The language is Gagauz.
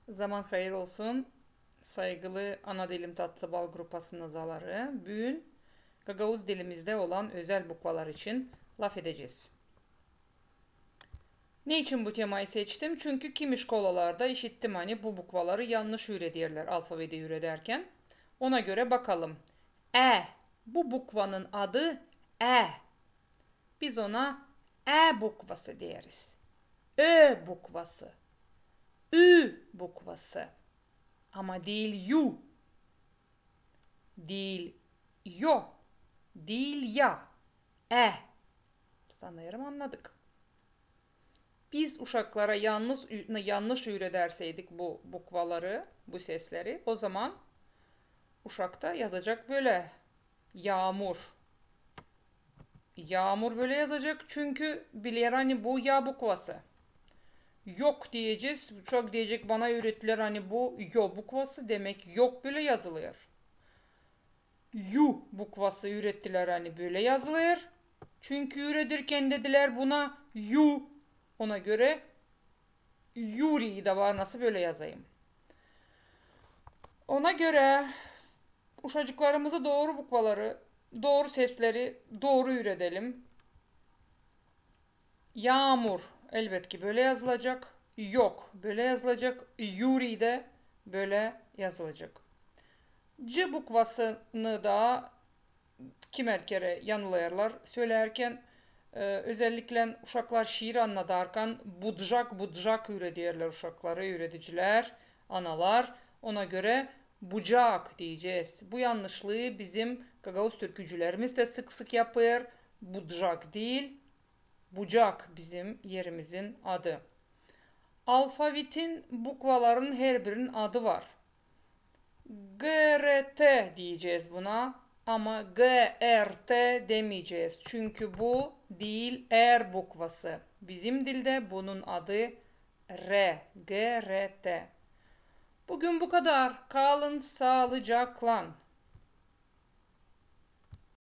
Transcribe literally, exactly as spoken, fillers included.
Zaman hayır olsun, saygılı Ana dilim tatlı bal grupasının azaları. Büün gagauz dilimizdä olan özäl bukvalar için lafedecez. Ne için bu temayı seçtim? Çünkü kimi şkolalarda işittim, ani bu bukvaları yannış üürederlär alfavede üüredärkän. Ona görä bakalım. Ä. Bu bukvanın adı Ä. Biz ona Ä bukvası deyeriz. Ö bukvası. Ü bukvası. Ama diil yu. Diil yo. Diil ya. Ä. Sanêrım, annadık. Biz uşaklara yannış ü-, yannış üüredärseydik bu bukvaları, bu sesleri, o zaman uşak ta yazacak bölä: yaamur. Yaamur bölä yazacak, çünkü biler, ani bu ya bukvası. Yok deyecez, uşak deyecek: bana üürettilär, ani bu yo bukvası, demäk yok bölä yazılêr. Yu bukvası üürettilär, ani bölä yazılêr. Çünkü üüredirkän dedilär buna yu. Ona görä yuri da var, nasıl bölä yazayım. Ona görä uşacıklarımızı dooru bukvaları, dooru sesleri dooru üüredelim. Yaamur, elbetki, bölä yazılacak. Yok, bölä yazılacak. Yuri dä bölä yazılacak. C bukvasını da kimär kerä yanılêrlar sölärkän, e, özälliklän uşaklar şiir annadarkan budjak, budjak üürederlär uşakları üüredicilär, analar. Ona görä bucak deyecez. Bu yannışlıı bizim gagauz türkücülerimiz dä sık-sık yapêr. Budjak diil, bucak bizim erimizin adı. Alfavitin bukvaların herbirinin adı var. G R T deyecez buna, ama G R T demeyecez, çünkü bu diil R bukvası. Bizim dildä bunun adı R, G R T. Büün bu kadar. Kalın saalıcaklan.